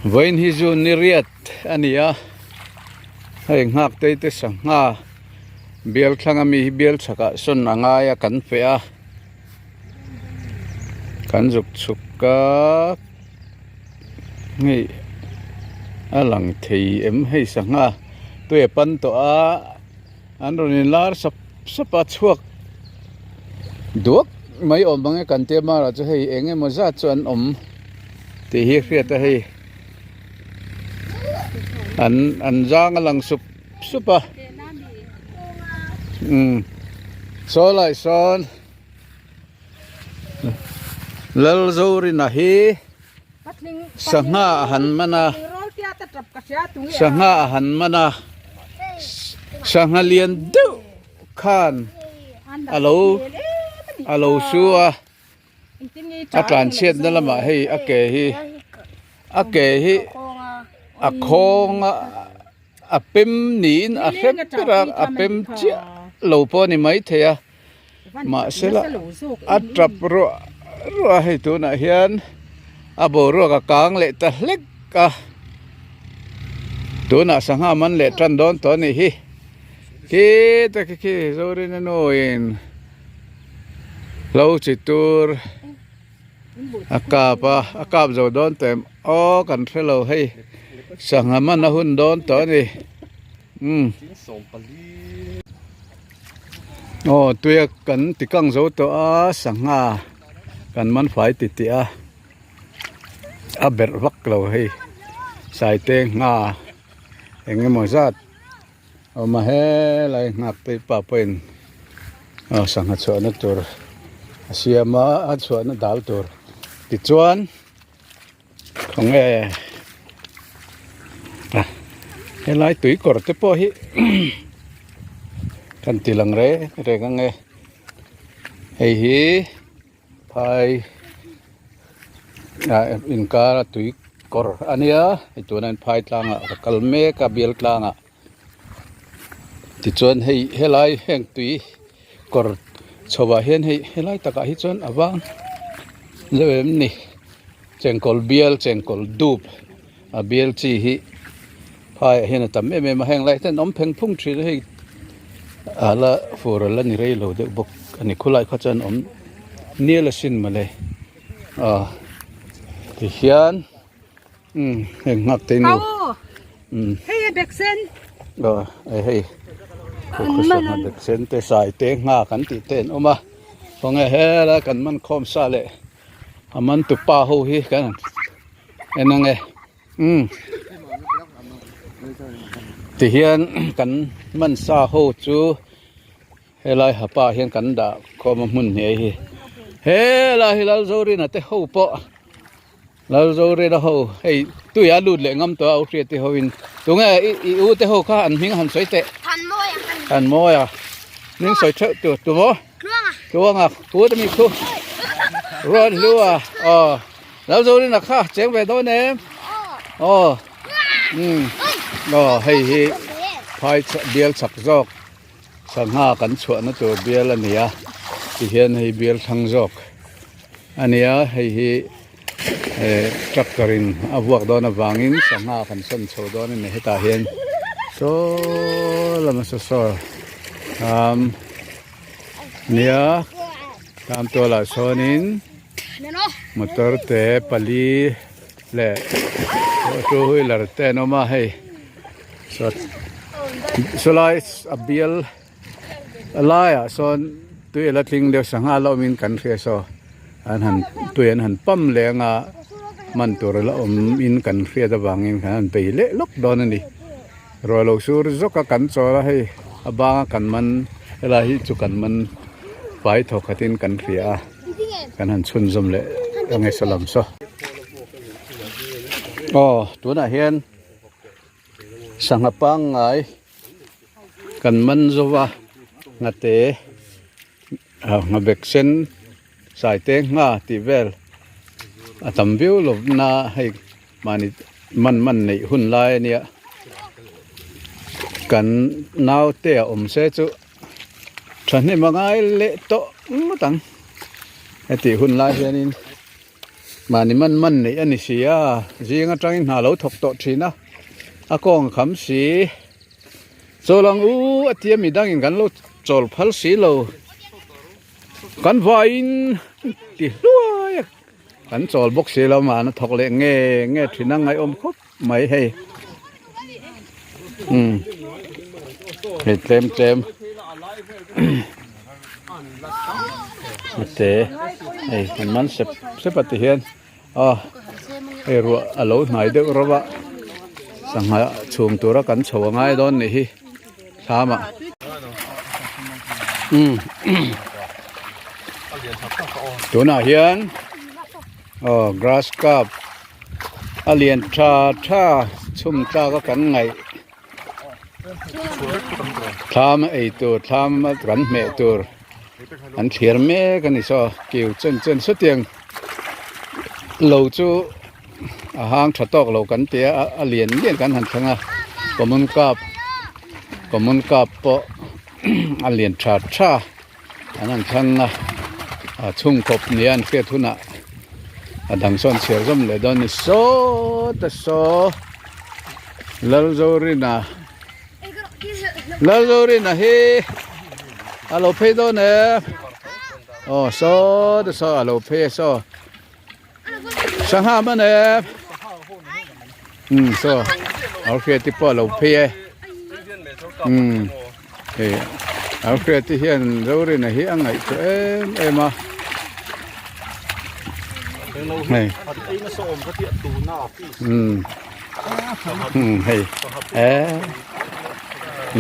Vawiin hi zu ni riat a ni a, hei nghak te te sangha bial thlang ami hi bial chhakah sawn a ngai a kan feh a, kan zuk chhuk a hei a lang thei em hei sangha tui a pan tawh a. An rawn in lar sap sap a chhuak duak mai awm ang e kan tia marah chu hei eng emaw zat chu an awm tih hi hriat a hei an an zang a lang sup sup a umm saw lai sawn Lalzorina hi Sangha a han man a, sangha a han man a, sangha lian deuh khan a lo a lo su a, a tlanchhiat na lamah hei a ke hi a ke hi a khawng a a pem niin a hre ber a a pem chiah lo pawh a ni maithei a. Mahsela a tap ruah ruah a hei tunah hian a boruak a kang leh ta hlek a tunah sangha man leh tan dawn tawh a nih hi khita khi khi Zorina nuin hlo chi tur a kap a a kap zo dawn tawh em aw kan hrelo hei sangha man a hun dawn tawh a ni umm. Aw tuia kan ti kang zo tawh a sangha kan man fai ti tih a a berh vak lo hei saite ngha eng emaw zat a awm a helai nghak te pa pawhin aw sangha chhuahna tur a siam a a chhuahna dal tur tichuan. Khawnge a helai tui kawr te pawh hi kan ti lang reng reng ang e hei hi phai ah inkar a tui kawr a nia hei tunah hian phai tlangah ka kal mek a bial tlangah tichuan hei helai heng tui kawr chho ah hian hei helai takah hi chuan a vang deuh em ni chengkawl bial chengkawl dup a bial chi hi phaiah hian a tam em em a heng lai hian awm pheng phung thin a hei a la fur a la ni rei lo deuh bawk a ni khulai kha chuan awm nial asin mawle ah tihian. Umm heng nghak te nu umm hei a bek sen aw eh hei khawsanga bek sen te sai te nghak an tih te an awm a khawnge helai kan man khawm sa leh a man tu pa ho hi kan en ang e umm tihian kan man sa ho chu helai hapa hian kan dah khawm a hmun hniai hi helai hi Lalzorina te ho pawh. Lalzorela ho hei tuia lut leh ngam tawh a u hriat te ho in tunge i i u te ho kha an hming han sawi teh Thanmawia Thanmawia hming sawi theuh tur tumaw Tluanga Tluanga pu te mi khu Ruathlua aw Lalzorina kha cheng ve dawn em aw umm aw hei hi phai bial chak zawk sangha kan chhuahna tur bial a ni a tihian hei bial thlang zawk a ni a hei hi eh tractor in a vuak dawn avangin sangha kan sawn chho dawn a ni hetah hian saw lama saw saw umm nia tam tualah sawnin motor te pali leh two wheeler te an awm a hei. Sawlai a bial a laiah sawn tui a la tling deuh sangha la awmin kan hria saw an han tui an han pam leh anga man tur a la awmin kan hriat avangin kan han bei leh lawk dawn a ni ruah lo sur zawk a kan chawl a hei a banga kan man helai hi chu kan man fai thaw khatin kan hria a kan han chhunzawm leh ange saw lam saw aw tunah hian. Sangha pangngai kan man zo va nghate ah nghabek sen saite ngha tih vel a tam viau lo na hei mahni man man neih hun lai a nia kan naute a awm se chu thahnem a ngai leh tawh ngawt ang hetih hun lai hianin. Mahni man man neih a ni si a, zing atangin hna lo thawk tawh thin a, a kawng a kham si. Chawl ang u a tia midangin kan lo chawl phal si lo. Kan vaiin ti hluai a, kan chawl bawk si lo mahna thawk leh nge nge thin a ngaihawm khawp mai hei. Umm hei tlem tlem te hei an man sep sep a ti hian a hei ruah a lo hnai deuh rawp a sangha chhum tura kan chho a ngai dawn nih hi thlam ah umm tunah hian aw grass cup. A lian tha tha chhum tlak a kan ngaih thlam a ei tur thlam a kan hmeh tur an thlir mek a ni saw kiu chen chen sawtiang lo chu a hang tha tawk lo kan ti a a lian lian kan han thleng a common cup common cup pawh a lian tha tha. An han thlang a, a chhungkawp nia an hriat hunah a dang sawn chhiar zawm leh dawn a ni. Saw ta saw Lalzorina Lalzorina hi a lo phei dawn em? Aw saw ta saw a lo phei a saw Sangha man em? Umm saw a hriat te pawh a lo phei e. Umm hei a hriat te hian Zorina hi a ngaihtuah em em a. Hei umm umm hei eh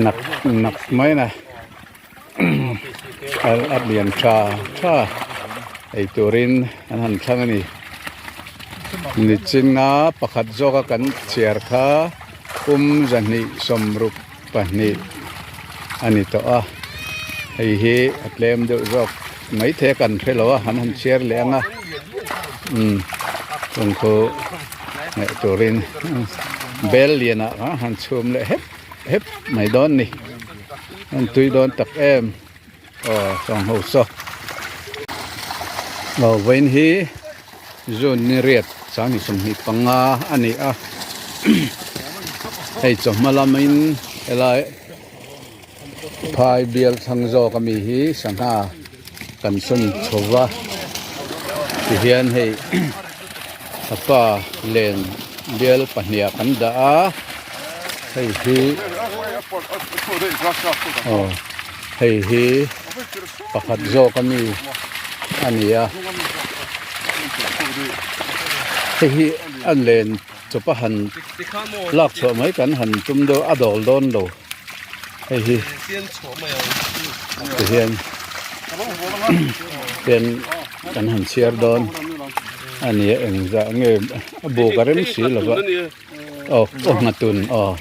nak nak mai na. A lian tha tha ei turin an han thlang a ni. Nichinga pakhat zawka kan chhiar kha pum zahnih sawmruk pahnih a ni tawh a, hei hi a tlem deuh zawk maithei a kan hre lo a, an han chhiar leh ang a umm chung khu ngaih turin bel lianah khan han chhum leh hep hep mai dawn a ni. An tui dawn tak em aw sawng ho saw aw vawiin hi June ni riat sanghnih 25 a ni a hei chawhma lamin helai phai bial thlang zawk ami hi sangha kan sawn chho va tihian hei a pa len bial pahnih ah kan dah a hei hi aw hei hi pakhat zawk ami a ni a hei hi a len chawp a han lak chhuah mai kan han tum deuh a dawl dawn lo hei hi tihian hian kan han chhiar dawn a ni a engzah nge a buk a rem si lo va aw aw nghatun aw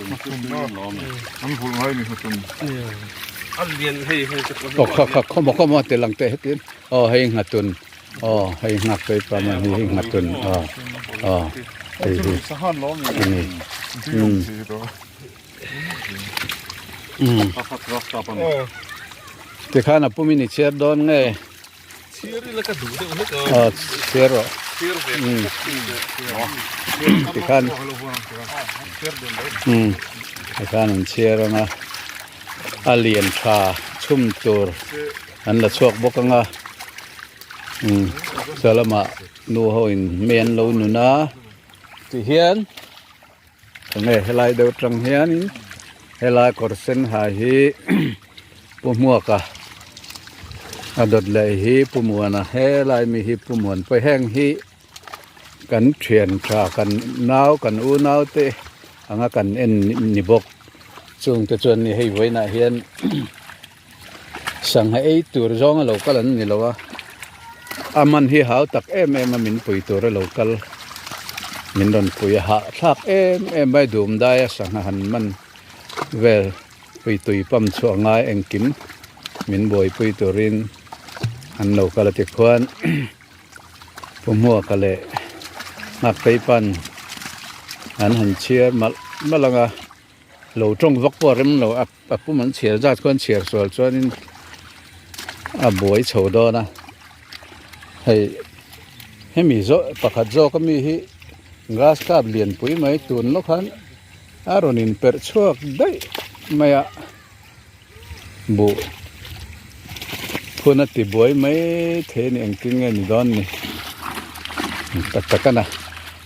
aw kha kha khawmaw khawmaw ti lang teh hetin aw hei nghatun. Aw hei nghak phei pa man hi hei nghatun aw aw hei hi ani umm umm tikhan a pumin i chhiar dawn nge aw chhiar rawh umm tikhan umm tikhan an chhiar anga a lian tha chhum tur. An la chhuak bawk ang a, umm saw lamah nu ho in mei an lo nun a, tihian enge helai deuh atang hianin helai kawr sen ha hi Pu Hmuaka a dawt leh hi Pu Muana helai mi hi Pu Muanpui heng hi kan thian tha kan nau kan unau te anga kan en ni bawk chung te chuan hei vawiinah hian. Sangha ei tur zawng a lo kal an ni lo a, a man hi hau tak em em a min pui tur a lo kal min rawn pui a hahthlak em em mai dum dai a sangha han man vel pui tui pam chhuah ngai engkim min buaipui turin an lo kal a tikhuan Pu Hmuaka leh Ngakpei pan an han chhiar malh malh ang a. Lo tawng vak pawh a rem lo a, a pum an chhiar zat khuan chhiar sual chuanin a buai chho dawn a, hei Hemi zawh pakhat zawk ami hi grass cup lianpui mai tun lawk khan a rawn in perh chhuak daih mai a buh phun a ti buai mai thei a ni engtin nge ni dawn ni tak tak a na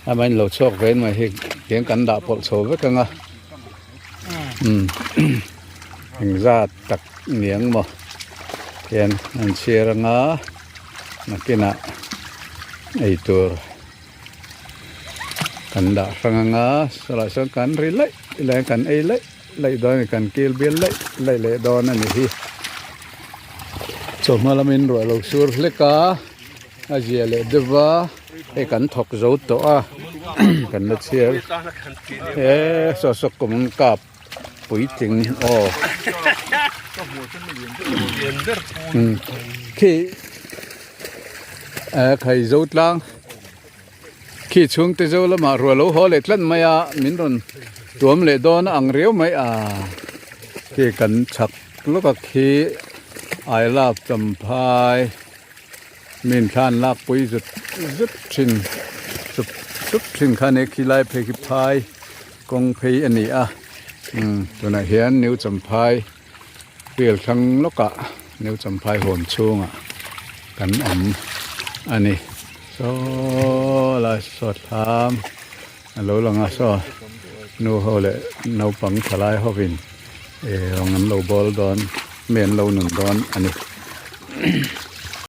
amahin lo chhuak ve mai hi tiang kan dah pawlh chho vek ang a umm engzat tak niang maw hian an chhiar ang a nakinah eitur kan dah hrang ang a sawlai sawn kan ri laih laih a kan ei laih laih dawn a ni kan kil bial laih laih leh dawn a ni hi chawhma lamin ruah lo sur hlek a a zia leh deuh va hei kan thawk zo tawh a kan la chhiar he saw saw kum kap puitling aw khi khai zo tlang khi chhungte zo lamah ruah lo haw leh tlat mai a min rawn tuam leh dawn a ang riau mai a khi kan chhak lawk a khi I love champhai. Min thlan lak pui zut zut thin sup sup thin kha nia khilai phei khi phai kawng phei a ni a umm tunah hian new champhai field thlang lawkah new champhai huam chhungah kan awm a ni saw lai saw thlam a lo lang a saw nu ho leh naupang thalai hovin eh rawng an lo bawl dawn mi an lo nun dawn a ni.